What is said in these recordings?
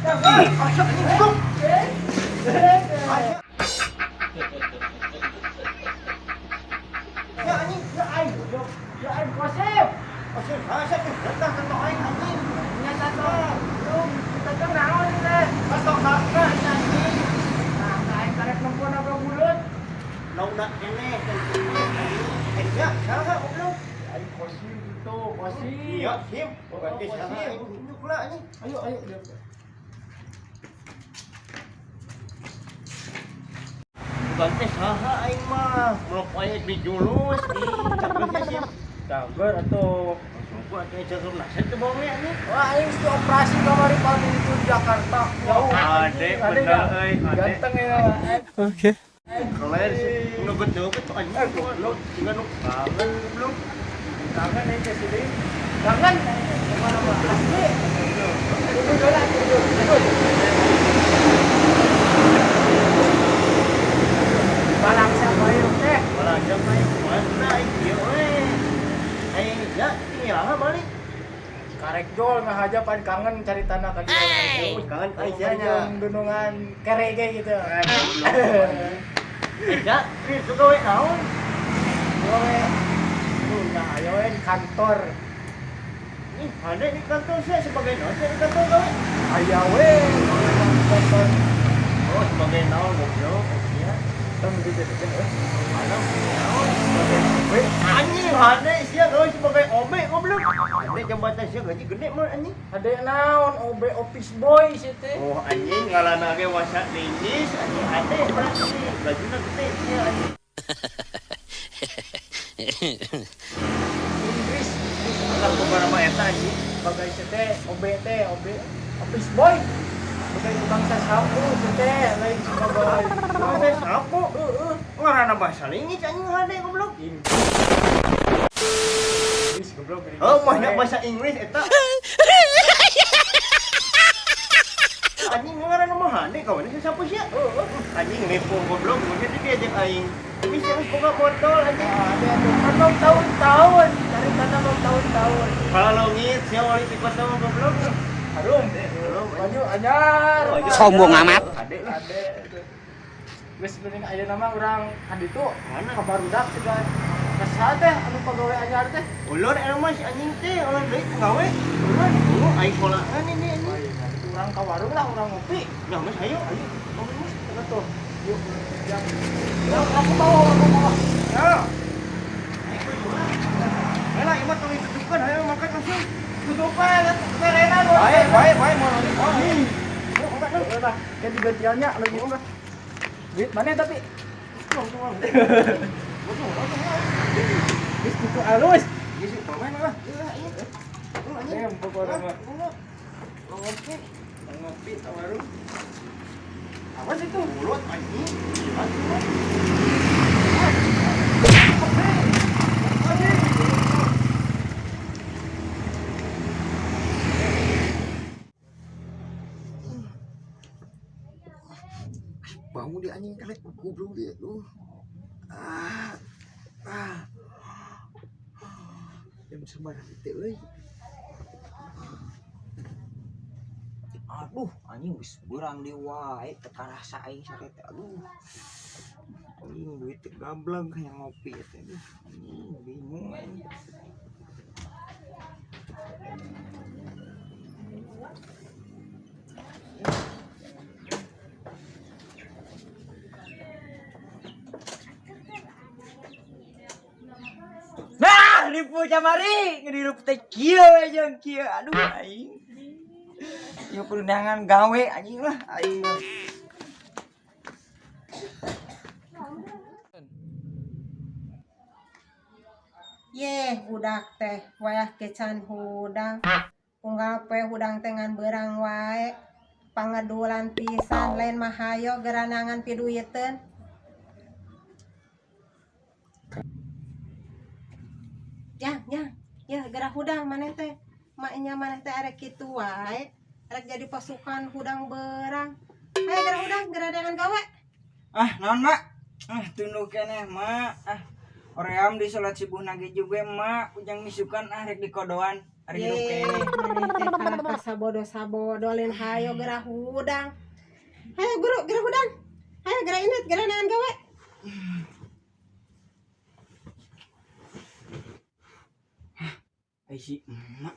Asa anjing goblok. Ya anjing, Ya aing goblok. Ya aing Kosim. Kosim, asa teh datang ke aing anjing. Nya satu. Kita teh naon teh? Katok hakna anjing. Nah, aing karek nempon apa bulut? Launa keneh anjing. Eh, ya, saha goblok? Aing Kosim gitu, Kosim. Iya, sim. Oh, Berarti saha Kosim. aing tunjuk lah anjing. Ayo, ayo. Bukan teh saha aing mah. Melok aing dijulus. Cakep teh sim. Cager atau Sumpah teh cakep nasi teh bau anjing. Wah, aing itu operasi kamari pagi itu di Jakarta. Jauh. Ade, bener euy, ade. Ganteng ya. Oke. Keren sih, ngeget-ngeget tuh anjing. Goblok, tinggal nu kangen goblok. Kangen nih ke sini. Kangen. Kemana mah? Asli. Duduk dulu lah, duduk. Duduk. Balang siapa yuk teh? Malah jam aing mana aing kieu we. Aing ya tinggal balik. Karek jol ngahaja pan kangen cari tanah ka dieu. Oh, kangen ka sia nya. Dunungan kerege gitu. Ya, itu gawe naon? Gawe. Nah, ayo we di kantor. Ih, ada di kantor saya sebagai naon saya di kantor gawe. Aya we di kantor. Oh, sebagai naon goblok sia. Tong begitu aja. Mana naon? Sebagai OB. Anjing, hade sia gawe sebagai OB goblok. Hade jabatan sia gaji gede mah anjing. Hade naon OB office boy sih teh. Oh, anjing ngalana ge wasa linis anjing hade berarti gajina gede sia anjing. Inggris. Alah kumaha eta anjing. Sebagai sih teh OB teh OB office boy. Sebagai tukang sapu sih teh lain sebagai Bahasa sapu. Heeh. Ngaranna bahasa lingis anjing hade goblok. Inggris goblok. Oh, mah bahasa Inggris eta. Anjing ngaranna mah hade kawan sapu sia. Heeh. Anjing nipu goblok mun jadi diajak aing. Bisa geus boga botol anjing. Ada tuh kan mau tahun-tahun cari tanah mau tahun-tahun. Kalau longit sia wali di kota mah goblok. Harum. Harum. Baju anyar. Sombong amat. Hade lah. Ade. Geus mending ayeuna mah urang ka ditu. Mana? Ka barudak sudah Kasa teh anu pagawe anyar teh. Ulur eta mah si anjing teh ulur deui gawe. Ulur. Oh, aing kolahan ini anjing. Urang ka warung lah urang ngopi. Nah, geus ayo. Ayo, oh, geus tengah tuh. Yuk, jam. Ya, aku bawa, aku bawa. Ya. Ayo lah, ieu mah tong ditutupan, ayo makan langsung. Tutupan, merena dua. Baik, baik, baik, mau nonton. Yuk, makan dulu. Udah, kayak digantiannya lagi mah. Duit mana tapi? Geus kitu alus. Geus permen lah. Em, pokoknya mah. Ngopi. Ngopi ka warung. Apa sih itu? Mulut anjing. Bangun dia anjing kali goblok dia tuh. Ah. Ah. Jam sabaraha teh euy. Aduh, anjing geus beurang deui wae teu karasa aing sare teh. Aduh. Anjing duit teh gableg hayang ngopi teh. Aduh, anjing bingung aing. Nah, ribu camari ngedirup teh kieu jeung kieu. Aduh aing. Ieu perundangan gawe anjing lah aing. Yeh, budak teh wayah kecan hudang. Unggal poe hudang teh ngan beurang wae. Pangedulan pisan lain mah hayo geranangan piduiteun. Jang, jang. Yeuh geura hudang maneh teh. Maknya maneh teh arek kitu wae. Arek jadi pasukan hudang beurang. Hayo geura hudang, geura dengan gawe. Ah, naon mak? Ah, tunduk keneh mak. Ah, oream di salat subuh nage juga mak. Ujang misukan ah rek dikodoan. Ari hirup Ye, keneh. maneh teh kalah ka sabodo-sabodo lain hayo geura hudang. Hayo guru geura hudang. Hayo geura indit geura neangan gawe. Ai si emak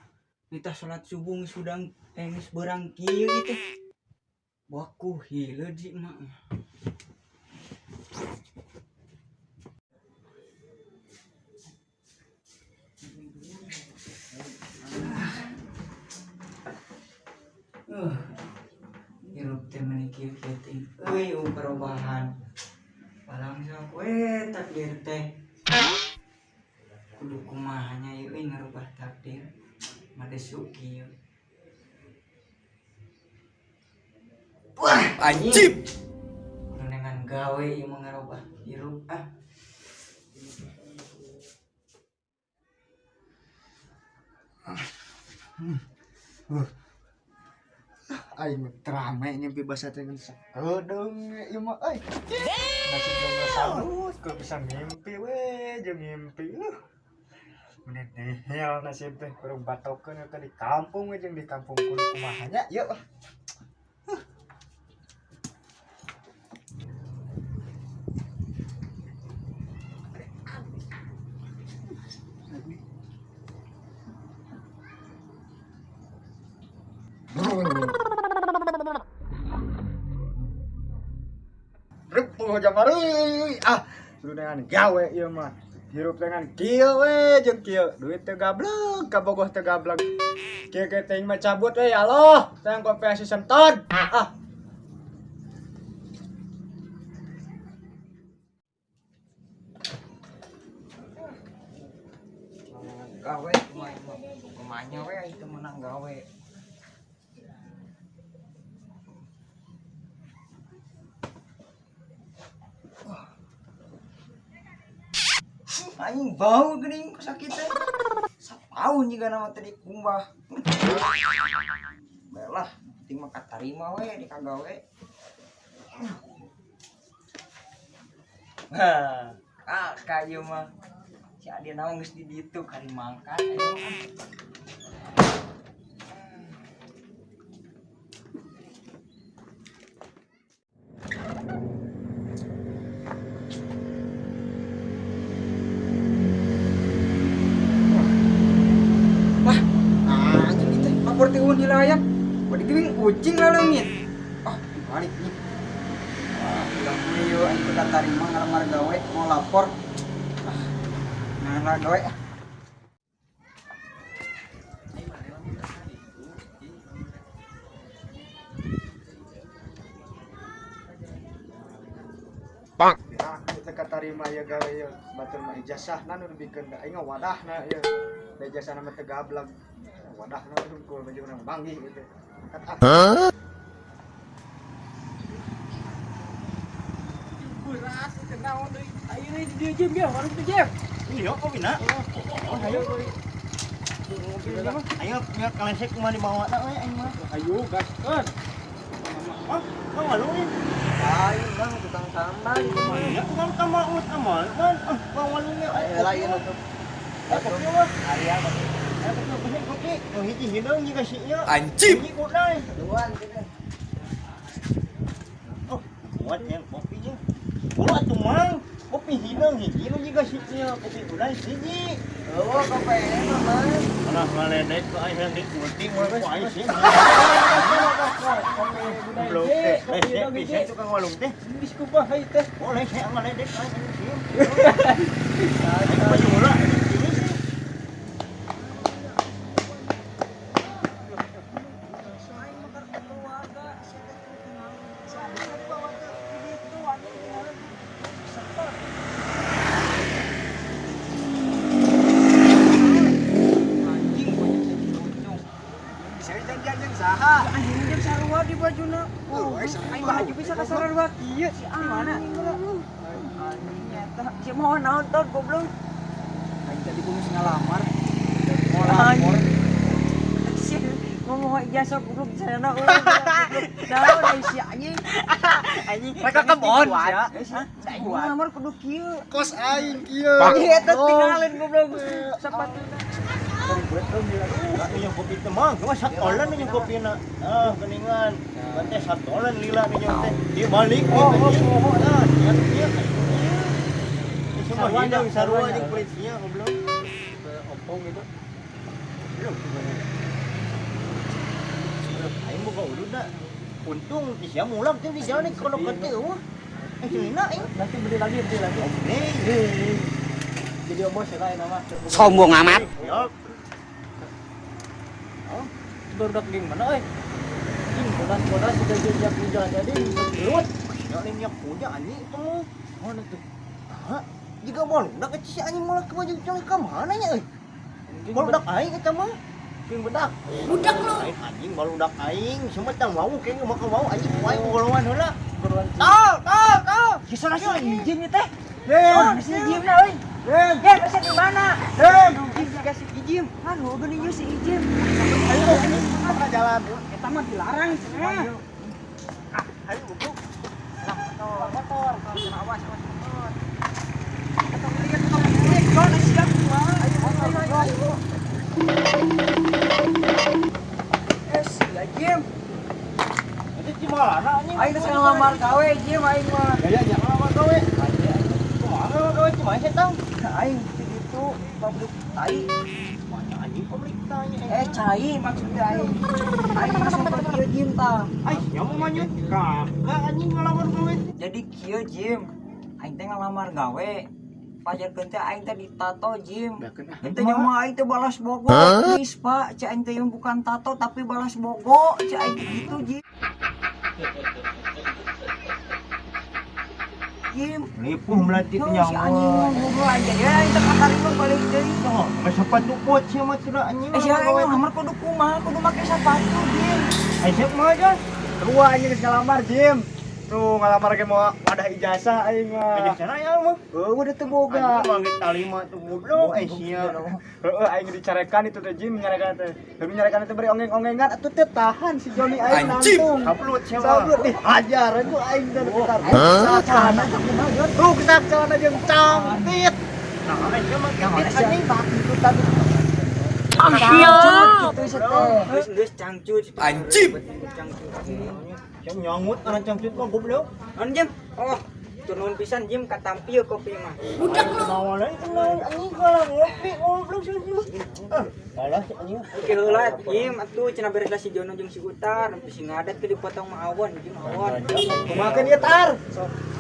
nitah salat subuh geus hudang eh geus beurang kieu gitu. Baku hileud si emak. Hirup teh meni kieu-kieu teh. Euy, perubahan. Palang sok we takdir teh. Kudu kumaha nya ieu euy ngarubah takdir. Madesuk kieu. Wah, Anjing. Kudu dengan gawe ieu mah ngarubah hirup ah. Aing terame nyimpi bahasa teh geus sakedeung ieu mah euy. Nasib jeung salut kudu bisa mimpi we jeung mimpi. Meni nihil nasib teh kudu batokeun ke di kampung we jeung di kampung kudu kumaha nya yeuh. Ripuh jamari ah kudu dengan gawe ieu mah. Hirup dengan kieu we jeung kieu duit teu gablek kabogoh teu gablek. Kieu ge teh mah cabut we ya Allah, tang kopi senton. Ah. Gawe kumaha kumanya we aing teu meunang gawe. Anjing bau geuning sakit teh. Sapaun jiga nama teh dikumbah. Baiklah, penting mah katarima we di kagawe. Hah, ah ka ieu mah. Si Adi naon geus di ditu kari mangkat ayo ah. Wah, anjing itu lapor teh eueun hilayang. Bade geuning ucing laleungit. Ah, dibalik nih. Wah, udah ieu aing teu katarima ngalamar gawe mau lapor. Ah, ngalamar gawe ah. Bang. Ah, kita katarima ieu gawe ieu batur mah ijazahna nu dibikeun da aing wadahna ieu. Da ijazahna mah teu gablek. Wadahna hungkul baju urang manggih gitu. Ah. Beras kenaon deui. Ayeuna di dieu jem ya, warung teh jem. Iya, kopina. Oh, ayo. Ayo nya kalesek kumaha dibawa na we aing mah. Ayo gaskeun. Ah, kang walung ieu. Ayo bang tukang sambal itu mah. Ya tukang tambal urut amal man. Ah, tukang walung ge. Ayo lah ieu nutup. Kopi mah. Aya kopi. Ayo kopi kopi. Nu hiji hideung jiga si ieu. Anjing. Hiji kudai. Duan teh. Oh, kuat yang kopinya. Kuat atuh mang. Kopi hideung hiji nu jiga si ieu, kopi kudai hiji. Eueuh kopi mah mah. Alah ngaledek ka aing hayang dikulti mun ku aing sih. Kopi budai Belum hiji, teh, kopi hidung bisa hiji. tukang walung teh. Geus kumaha ieu teh? Boleh saya ngaledek ka aing sih. Aing baju heula ini sih. Anjing banyak yang pocong. Bisa janjian jeung saha? Anjing jeung sarua di bajuna. Oh, Aing baju bisa ka sarua kieu si mana? Anjing eta. Si mau naon tot goblok. Aing tadi kumis ngalamar. Mau lapor. Si mau ijazah goblok sana euy. Naon ai si anjing. Anjing. Mereka kebon, sia. Aing ngalamar kudu kieu. Kos aing kieu. Iya, eta tinggalin goblok. Sepatuna. Enggak minum kopi teh mah, cuma satolan minum kopi na. Ah, geningan. Teh satolan lila minum teh. Dia balik oh, oh, ah, dia dia. Semua hidung sarua jeung kulit sia goblok. Ompong gitu. Belum. Aing boga udud da. Untung sia mulang teh di jalan kono kete eueuh. Eh celina aing. Nanti beli lagi, beli lagi. Oke. Jadi bos ya lain nama. Sombong amat. Ya. Oh, baru dak geng mana euy? Ing bodas-bodas sudah jejak di jalan jadi Gelut. Ya lain nya punya anjing itu mah. Mana tuh? Hah? Jika baludak eta si anjing malah ke baju jalan ka mana nya euy? Baludak aing eta mah. Geng bedak. Budak lu. Aing anjing baludak aing, semua tang wau kayaknya maka wau anjing ku aing golongan heula. Tol, tol, tol. Kisah si Ijim ieu teh. Jem, Oh, si Ijim na euy. Jem, Jem, asa di mana? Jem. Rugi si Ijim. Aduh, geuning ieu si Ijim. Ayo, apa jalan? Eta mah dilarang cenah. Ayo goblok. Motor, motor, awas, awas motor. Atau lihat kamu lihat Jon siap kumaha. Ayo, ayo, ayo, ayo. Eh, si Jim. Itu cimalana anjing. Aing teh ngalamar gawe Jim aing mah. Ya ya ngalamar gawe. Kumaha ngalamar gawe cimahi setang? Aing di ditu pabrik tai. Mana anjing pabrik tanya. Eh, cai maksudnya aing. Aing sempat kieu Jim tah. Aing nya mau manyut kakak anjing ngalamar gawe. Jadi kieu Jim. Aing teh ngalamar gawe. Pajarkeun teh aing teh ditato Jim. Ente mah aing teh balas bogo. Please, Pak, cek aing teh yang bukan tato tapi balas bogo. Cek aing teh gitu Jim. Jim. Nipuh melati Tuh, si anjing mah goblok aja ya aing teh katarima balik deui. Oh, mah sepatu pot sia mah sudah anjing. Eh, si aing mah ngamar kudu kumaha, kudu make sepatu Jim. Ai siap mah aja. Tua anjing geus ngalamar, Jim. Tuh ngalamar ge mau wadah ijazah aing mah. Ijazah ya mah. Heuh, udah teu boga. Anjing mah talima tuh goblok eh sia. Heeh, aing dicarekan itu teh Jim nyarekan teh. Tapi nyarekan teh beri ongeng-ongengan atuh teh tahan si Joni aing nangtung. Sablut sia mah. Sablut dihajar itu aing dan bentar. Celana teh kumaha Jon? Ruksak celana jeung cangtit. Nah, aing mah Yang tit anjing. gitu tadi. Cangcut gitu teh. Geus geus cangcut. Anjing. Cangcut. Sia nyangut anak cangcut mah goblok. Non Jim. Oh, turun pisan Jim katampi ye kopi mah. Kenal lain kenal anjing kalau ngopi goblok sih. Ah, alah si anjing. Oke heula Jim atuh cenah beres lah si Jono jeung si Utar, nempi si ngadat ke dipotong mah awon Jim awon. Kumaha ieu tar?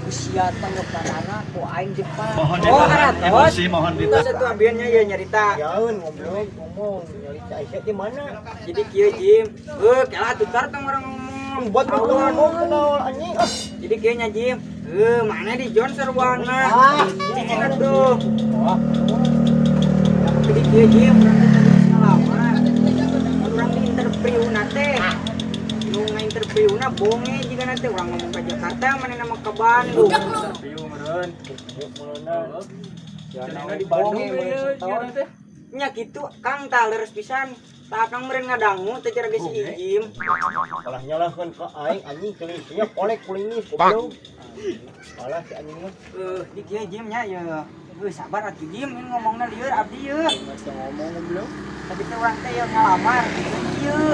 Usia tanggapanana ku aing Jepang. Mohon Oh, ditahan aratos. emosi, mohon ditahan. Terus atuh abiannya ye nyarita. Jaeun goblok ngomong nyari Aisyah di mana? Jadi kieu Jim. Heuh, kela atuh tar tong orang ngomong. Buat Awon. ngomong kenal anjing. Ah, Jadi kieu nya Jim. Heuh, mana di John sarwana. Ah, Cicing atuh. wah. Jadi kieu Jim, urang teh tadi geus ngalamar. Urang di interview na teh. Nu ngainterview na bonge jiga na teh urang ngomong ka Jakarta mana nama ke Bandung. Interview meureun. Cenah di Bandung teh. Nya kitu Kang tah leres pisan. Tah Kang meureun ngadangu teh cara geus si Ijim. Kalah nyalahkeun ka aing anjing kelisnya kolek kulinis goblok. Alah si anjing mah. Di kieu Jim nya ye. Sabar atuh Jim ini ngomongna lieur abdi ye. Masih ngomong goblok. Tapi teh urang teh ye ngalamar kieu kieu.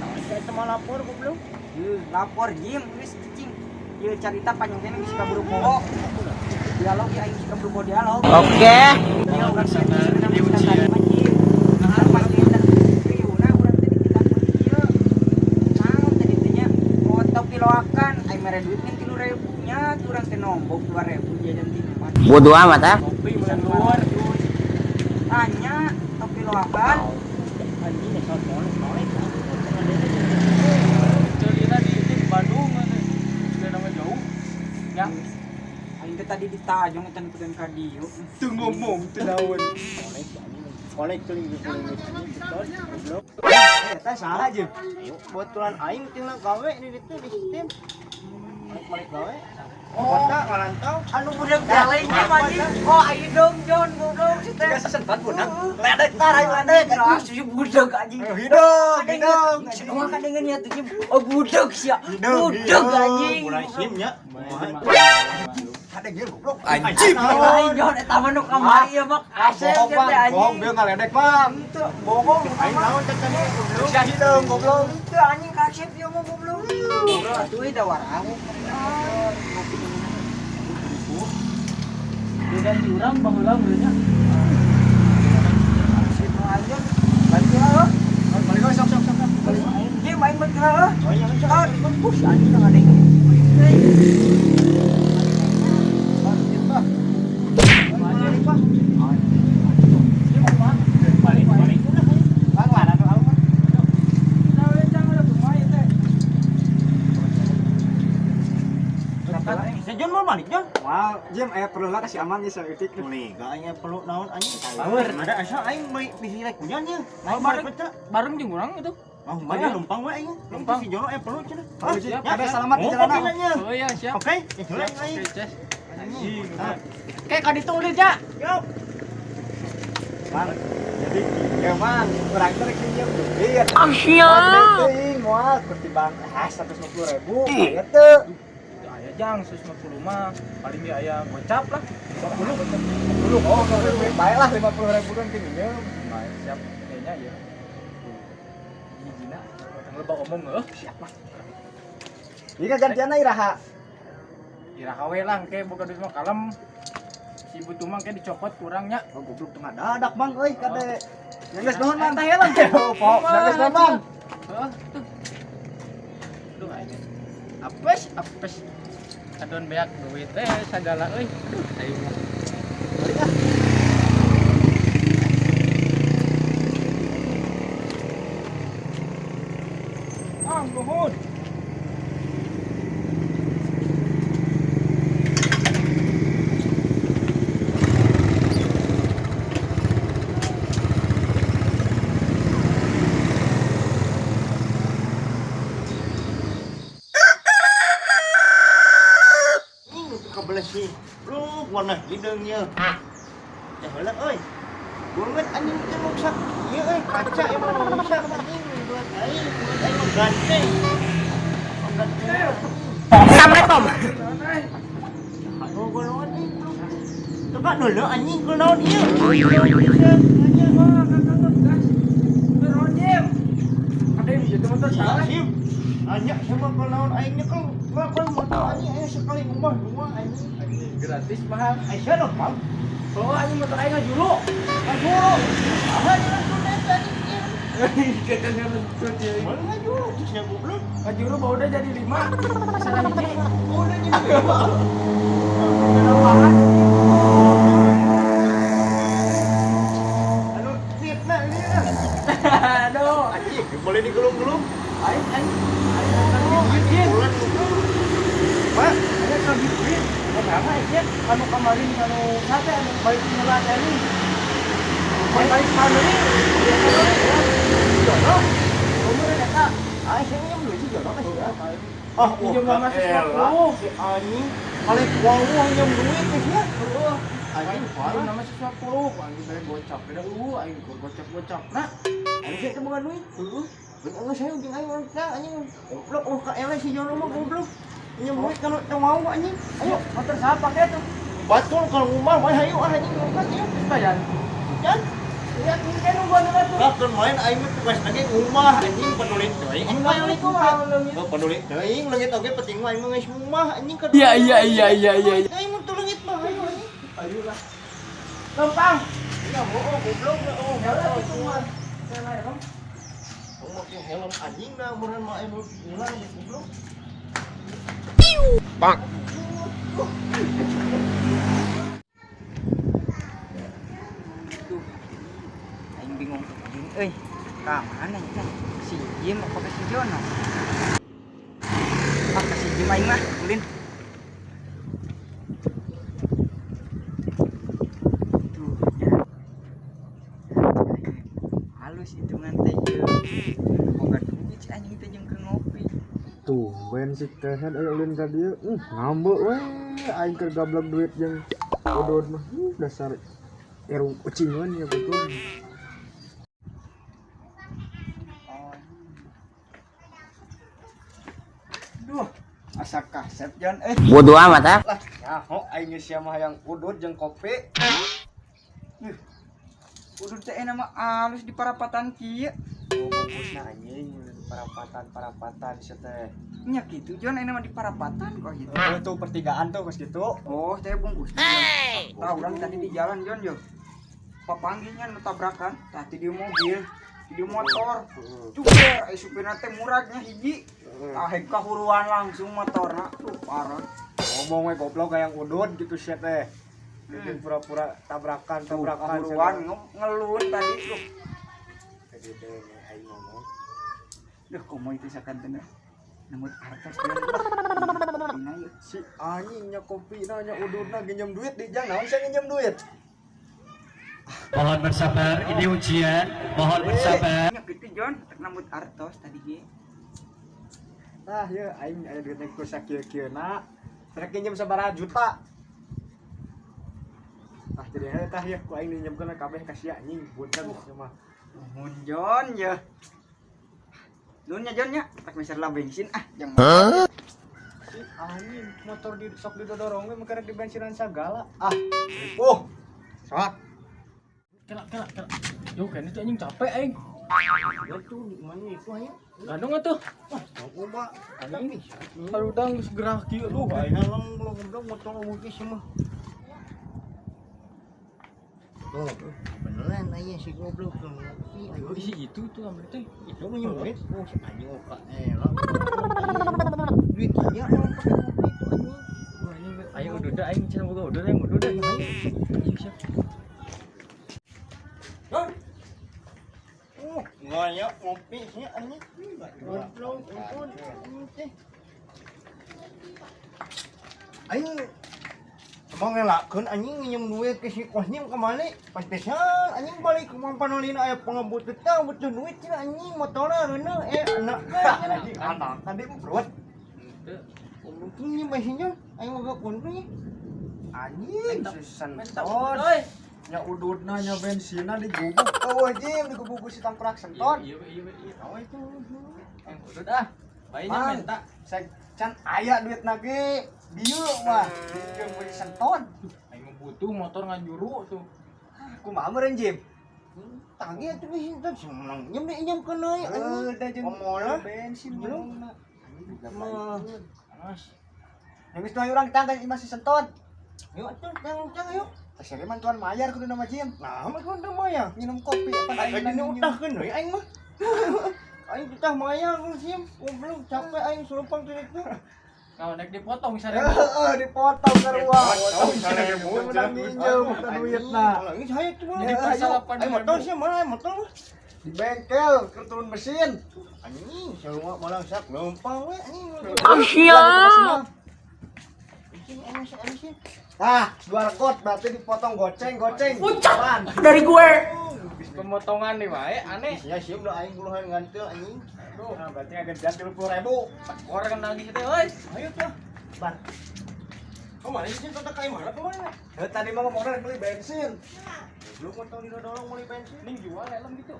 Nah, saya teh mah lapor goblok. Lapor Jim geus cicing. Ieu carita panjang keneh geus kaburu poho. Dialog ya aing geus kaburu poho dialog. Oke. Ieu urang teh geus katarima Jim. Nah, pas di interview na urang teh ditakon kieu. Naon tadi teh nya? Oh, topi loakan aing mere duit ngan 3.000 nya urang teh nombok 2.000 jajan ti tempat. Bodoh amat ah. Kopi luar. Tanya topi loakan. Anjing asal kolek kolek. Celina di Bandung sudah nama jauh. Ya. Aing teh tadi ditajong eta nu ka dieu. Teu ngomong teu naon. Kolek si anjing. Kolek kulinis anjing betul goblok. Eta saha Jim? Ayo botulan aing tinggal gawe di ditu di sistem. Balik-balik gawe. Kota ngalantau. Anu budak galeng Jim anjing. Oh, aing dong Jon goblok si teh. Sesempat budak. Ledek tar aing ledek. Ah, si budak anjing. Hidung, hidung. Semua kan dengan niat tuh Jim. Oh, budak sia. Budak anjing. Mulai sim nya. Hade geus goblok. Anjing. Aing Jon eta mah nu kamari ya mah kasep Bohong, teh Bang. anjing. Bohong, dia ngaledek, Bang. Henteu, bohong. Aing naon teh tadi goblok. Sia hideung goblok. Henteu anjing kasep ieu mah goblok. Goblok atuh euy da warau. Diganti urang baheula meureunnya. Sip anjing. Balik lah. Balik we, sok sok sok. Balik. Dia main balik lah. Oh iya, sok. Ah, push anjing nggak ada yang. Balik balik. Bang, mana tuh alun? Si Jon mau balik Jon. Wah, Jim, aya perlu lah kasih aman geus saeutik. Mulai gak aing perlu naon anjing. Power. Ada asa aing beli bisi rek hujan ye. Mau Aing bareng balik teh. Bareng jeung urang itu. Oh, mana numpang we aing. Numpang. Si Jono aya perlu cenah. Oh, siap. Ada selamat di jalanan. Oh iya, siap. Oke, ya heula aing. Oke, Ces. Anjing. Kayak ka ditu ulin, Ja. Yo. Bang, jadi kieu Bang, urang teh rek minjem duit. Ah, siap. Teuing moal ketimbang ah 150.000 aya teu. Itu aya jang 150 mah paling ge aya gocap lah. 50 gocap. 50 oh, bae lah 50.000 kan teu minjem. Nah, siap kayaknya ya. Hijina, tong loba omong heuh. Siap lah. Ieu gantianna iraha. Iraha we lah engke boga duit mah kalem. Si butuh mah engke dicopot kurangnya. Oh, goblok tengah dadak Bang euy kade. Ya geus nuhun Bang. Tah heula. Oh, pok, ya geus nuhun Bang. Heuh, tuh. Duh aing. Apes, apes. Adon beak duit teh sagala euy. Aduh, aing mah. Balik ah. Ah, nuhun. Ini kebeles sih. Lu warna hideung ye. Ya heula euy. Banget anjing teh rusak. Ieu euy kaca emang rusak anjing buat aing, buat aing mah ganteng. Ganteng. Assalamualaikum. Aduh, golongan aing. Coba dulu anjing kunaon ieu. Wah, kakak gas. Beron Jim. Ada yang jadi motor salah. Sip. Anya sama kunaon aing nyekel. Ngelakuan motor anjing aing sekali ngubah dua anjing. Anjing gratis mahal. Aing sia dong, Bang. Oh, anjing motor aing ngajuru. Ngajuru. Ah, jangan eta anjing. Katanya lentut ya. Mana ngajuru? Terus goblok. Ngajuru bau udah jadi 5. Salah hiji. Udah jadi lima. Kenapa? Aduh, fitnah ini. Aduh. Anjing, boleh digelung-gelung. Aing aing aing. Bulan goblok. Pak, aya ka duit. Pertama ieu anu kemarin anu sate anu balik heula teh. Balik pandeui. Jono. Umur eta. Ah, sih minjem duit si Jono ka sia. Ah, Minjem wah, mah elah, 150. si anjing. Balik wawuh minjem duit ke sia. Heeh. Anjing Parah parah. nama 150, anjing bere gocap. Beda aing gocap-gocap. Nah, Anjing sia teh boga duit. Heeh. Bener saya jeung aing urang teh anjing. Goblok oh ka elah si Jono mah goblok. Minjem duit kalau teu mau anjing. ayo motor siapa pakai tuh? Batul kalau ngumah mah hayu ah anjing ngumah ieu. Terus bayar. Kan? Ya, mungkin nungguan heula tuh. Lah keur main aing mah tugas lagi ngumah anjing peduli teuing. Aing mah Leungit kumaha leungit. Oh, peduli teuing leungit oge penting mah aing mah geus ngumah anjing ka. Iya, iya, iya, iya, iya. Aing mah teu leungit mah ayo anjing. Ayo lah. Lempang. Ya bohong goblok oh. Ya udah gitu mah. Saya lah ya, Bang. Kamu make helm anjing dah meureun mah aing hilang goblok. Duh. Aing bingung anjing euy. Ka mana ya? Si Jim apa ke si Jono? Ah, ke si Jim aing mah, ulin. Tuh, ya. Halus hitungan teh ieu. Boga duit si anjing teh jeung keur ngopi. Tumben si kehed euy ulin ka dieu. Ngambek we aing keur gablek duit jeung odod mah. Dasar irung ucingan ya goblok. Duh, Asa kasep Jon eh. Bodoh amat ah. Lah, nyaho aing geus sia mah hayang udud jeung kopi. Udud teh enak mah alus di parapatan kieu. Bungkusna anjing parapatan-parapatan sia teh. Nya kitu Jon enak mah di parapatan kok gitu. Oh, tuh pertigaan tuh geus gitu. Oh, teh bungkus. Hey. Tah urang tadi di jalan Jon yo. Papanggihnya nu tabrakan, tah ti di mobil, di motor. Juga supirna teh muragnya hiji. Tah kahuruan langsung motorna tuh parah. Ngomong we goblok hayang udud gitu sia teh. Bikin pura-pura tabrakan, tabrakan kahuruan ngelun tadi tuh. Tadi teh aing ngomong. Duh, komo itu sakanteun. Nembut artos teh. Si anjing nya kopina nya ududna nginjem duit di jang naon sia nginjem duit. Mohon bersabar, ini ujian. Mohon bersabar. Nya kitu Jon, nembut artos tadi ge. Tah ye aing aya duitna ku sakieu-kieuna. Rek nginjem sabaraha juta. Ah jadi heuh tah ye ku aing ninjemkeun kabeh ka sia anjing punten sia mah. Nuhun Jon ye. Nuhun nya Jon nya, tak meser lah bensin ah jang. Si anjing motor di sok didodorong we mah karek di bensinan sagala. Ah, ripuh. Sok. Kela kela kela. Yo kan itu anjing capek aing. Ya tuh di mana itu aing? Gandong atuh. Wah, coba. Anjing. Harudang geus gerah kieu lu. Aing halang goblok motor mungkin semua. Tuh, beneran aja si goblok tuh ngopi. Ayo isi itu tuh ambil teh. Itu minjem duit. Oh, si anjing oka elak. Duit dia orang pakai ngopi itu anjing. Wah, anjing aing udud aing cenah boga udud aing udud. Ayo siap. Oh, ngoyak ngopi sih anjing. Goblok, ampun. Aing mau ngelakeun anjing nginjem duit ke si Kosnyim kemana? Pantesan anjing balik ke Mampanolina aya pengebut teh butuh duit cenah anjing motorna reuneuh anak Anjing anak tadi perut. Henteu. Goblok nginjem bensinnya aing boga kuntung. Anjing Minta senton. euy. Nya ududna nya bensinna digubuk. Oh anjing digubuk ku si tangkurak senton. Iya iya iya. Oh itu. Aing udud ah. Bayinya Mang, minta. Saya can aya duit nage dieu mah dijieun ku si senton. Aing mah butuh motor nganjuru tuh. Kumaha meureun Jim? Tagih atuh bensin teh seneng njem diinjemkeun deui anjing. Da jeung Komolah. bensin Belum. mah. Mah. Anas. Yang geus tuh urang tangga imah si senton. Yuk atuh tang yuk. Tah sia mantuan mayar kudu nama Jim. Nah, mah kudu maya. Minum kopi apa Aing aing dina utahkeun deui aing mah. Aing ditah maya ku sim. Goblok capek aing sulupang teh itu. Kau naik dipotong 1000. Heeh, dipotong sarua. Dipotong 1000. Menang minjem duitna. Ini saya tuh. Jadi pasal 8.000. Aing motor sih mana aing motor mah. Di bengkel keur turun mesin. Anjing, sarua malah sak lempang we anjing. Siap. Anjing. Nah, dua rekod berarti dipotong goceng-goceng. Puncak. Dari gue. Pemotongan nih wae aneh. Sia siap dah aing puluhan ngantel anjing. Aduh, Nah, berarti ngagejan 30.000. tekor kan nagih teh euy. Ayo tuh. Bar. Kemana sih kota kayak mana kemana? Heuh, tadi mah ngomongna beli bensin. Belum motor didorong beli bensin. Ning jual helm gitu.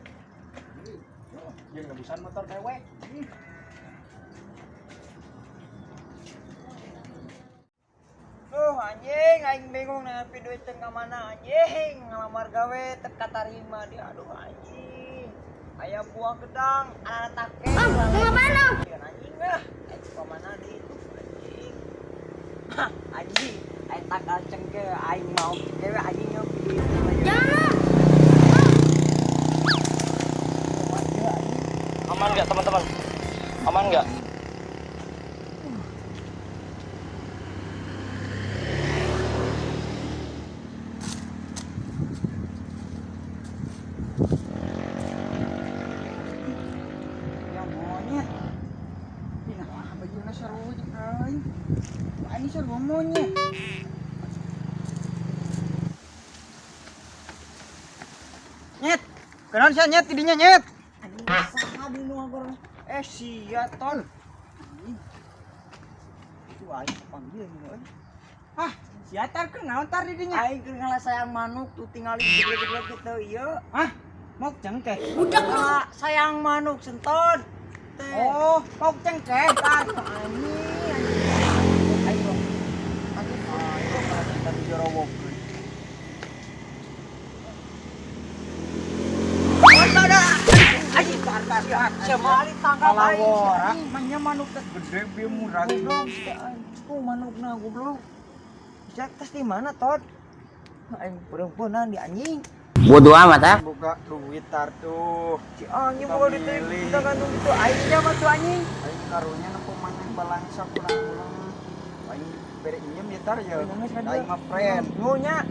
Jeung nebusan motor dewek. Duh anjing, aing bingung nangapi duit teh ka mana anjing, ngalamar gawe teu katarima dia. Aduh anjing. Aya buah gedang, anak take. Ah, mau ngapain lu? Anjing lah, aing ka mana deui tuh anjing. Hah, anjing, aing takal cengke, aing mau cengke we anjing ngopi duit. Jangan. Aman nggak teman-teman? Aman nggak? Ya monyet. Ini nah, bajuna seru jeung aing. Ini seru monyet. Nyet. Kenaon sia nyet tidinya nyet. Anjing saha di nu ngagoreng. Sia ton. Anjing. Itu aing panggil euy. Ah, sia tar kenaon tar di dinya? Aing keur ngalasayang manuk tuh tingali gede-gede kitu ieu. Hah? Mok cengkeh. Budak lu. Sayang manuk senton. Oh, mok cengkeh tar. Anjing. Dirowokkeun. Anjing tar tar tar. Semali tangkap aing. Kalawara mah manuk teh gede bieu murah. Goblok tuh manukna goblok. Bisa tas di mana tot? Aing perempuanan di anjing. Bodoh amat ah. Boga duit tar tuh. Si anjing boga duit kita gantung gitu aing mah tuh anjing. Aing karunya nempo maneh balangsa kurang-kurang. Aing bere injem ya tar ya. Aing mah friend. Nunya.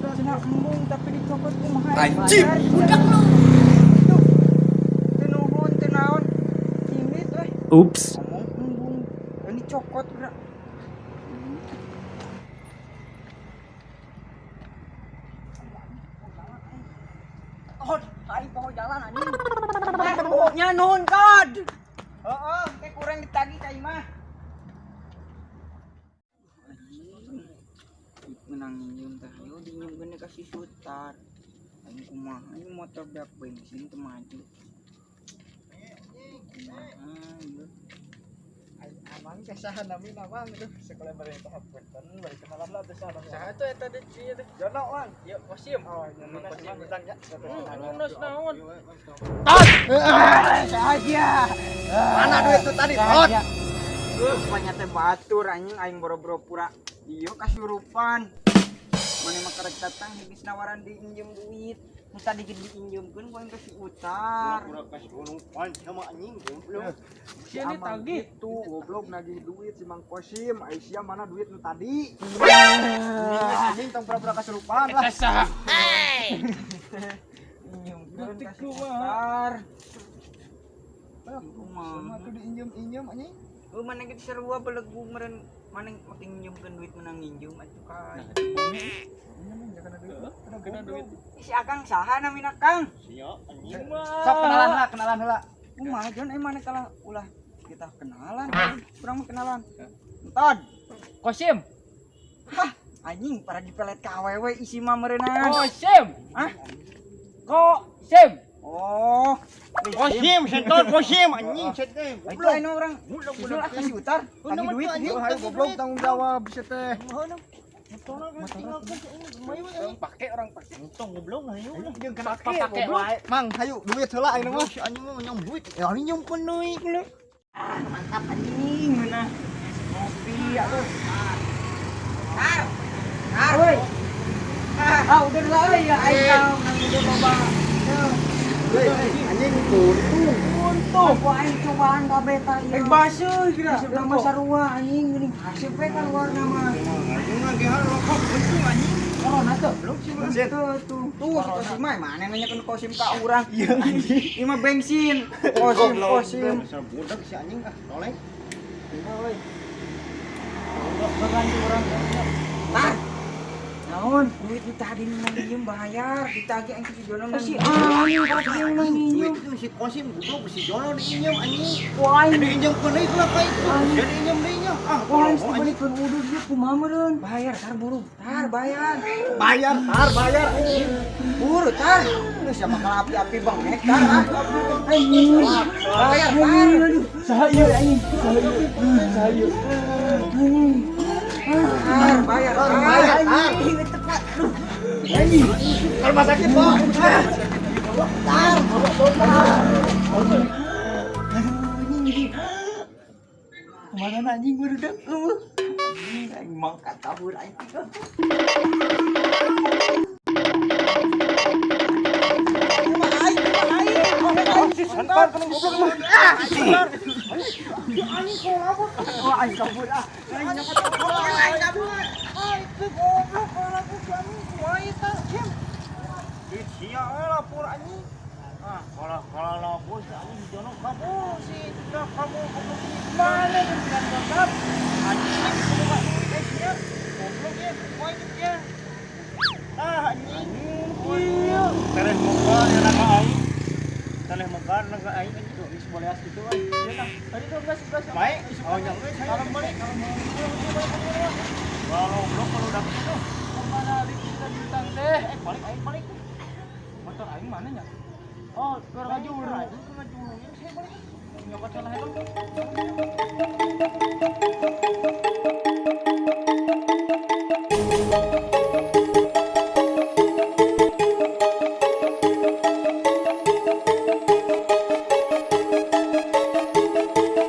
Cenah embung tapi dicokot kumaha. Anjing. Budak lu. Teu nuhun teu naon. Timit euy. Ups. Ngomong embung. Ini cokot geura. Oh, aing poho jalan anjing. Nya nuhun kod. Heeh, teh kurang ditagih ka imah. Menang nginjem teh ayo dinjemkeun ka si Sutar. Aing kumaha ieu motor beak bensin teu maju. Kumaha ieu? Aing amang teh saha namina mang aduh sekolah bari teh punten bari kenalan lah teh saha. Saha tuh eta teh ieu teh? Jono mang. Ieu Kosim. Oh, Jono Kosim utang nya. Nus naon? Saja. Mana duit tuh tadi? Tot. Rupanya teh batur anjing aing boro-boro pura. Ieu kasurupan. Mane mah karek datang geus nawaran diinjem duit. Nu tadi ge diinjemkeun ku aing ka si Utar. Pura-pura kasurupan sama anjing goblok. Si amang gitu goblok nagih duit si Mang Kosim, ai sia mana duit nu tadi? Anjing tong pura-pura kasurupan lah. Injemkeun ka si Utar. Kumaha tuh diinjem-injem anjing? Heuh maneh ge sarua belegu meureun maneh make nginjemkeun duit menang nginjem atuh ka. Kena duit. Si Akang saha namina Kang? Sia anjing. Sok kenalan lah, kenalan heula. Kumaha Jon eh maneh kalah ulah kita kenalan. Kurang mah kenalan. Entod. Kosim. Hah, anjing para dipelet ka awewe isi mah meureunnan. Kosim. Hah? Kosim. Oh, Kosim setor Kosim anjing setor. Itu anu orang susul ah ka si Utar. Tagih duit Ayo hayu goblok tanggung jawab sia teh. Orang pake orang pake. Untung goblok hayu. Jeung kena Pake wae. Mang hayu duit heula ayeuna mah. Si anjing mah nyam duit. Ya anjing nyimpen deui. Ah, mantap anjing ngeunah. Ngopi atuh. Tar. Tar euy. Ah, udah lah euy ya aing tahu nang udah loba. Heuy, anjing untung. Untung ku aing cobaan kabeh tah ieu. Rek baseuh geura. Nama sarua anjing geuning haseup we kaluarna mah. Anjing ngagehan rokok untung anjing. Corona tuh. Belum sih Bensin. tuh tuh. Tuh si Kosim mah mana nanya ke Kosim ka urang. Iya anjing. Ieu mah bensin. Kosim Kosim. Dasar budak si anjing ah, toleng. Euy. Berlanjut orang. Tar. Naon duit nu tadi nu nginjem bayar ditagih aing si Jono Si anjing kok nang Duit nginjem. itu si Kosim goblok si Jono diinjem anjing. Ku aing Diinjemkeun deui lah ka itu. Jadi injem deui nya. Ah, ku aing tolong anjing. dibalikeun udud ieu kumaha meureun. Bayar tar buru tar bayar. Bayar, tar bayar. Buru tar. Lu siapa kalah api-api bengek tar ah. Anjing. Bayar tar. Saha ieu anjing? Saha ieu? Saha ieu? Tar bayar tar. Bayar, tar. Anjing. Ke rumah sakit, Bo. Tar. Aduh anjing. Kemana anjing baru dah? Anjing aing mangkat kabur aing. Santar kena goblok lu. Wah aing kabur ah. Aing kabur. Aing goblok orang ku anjing kumaha eta Cim. Di sia we lapor anjing. Ah, kalau kalau lapor si anjing si Jono kabur si tidak kabur goblok ini. Mana yang tidak tetap? Anjing kumaha duit eh sia. Goblok ya, kumaha itu ya. Ah anjing. Iya. Tereh mekar ya ka aing. Tereh mekar ka aing anjing Geus boleas gitu euy. Ieu tah. Tadi 12 11. Baik, oh nya geus hayu balik. Kalau goblok kalau udah gitu. Mana kita bintang teh? Eh balik aing balik. Motor aing mana nya? Oh, keur ngajuru. Anjing keur ngajuru. Saya balik. Nyokot salah helm dong.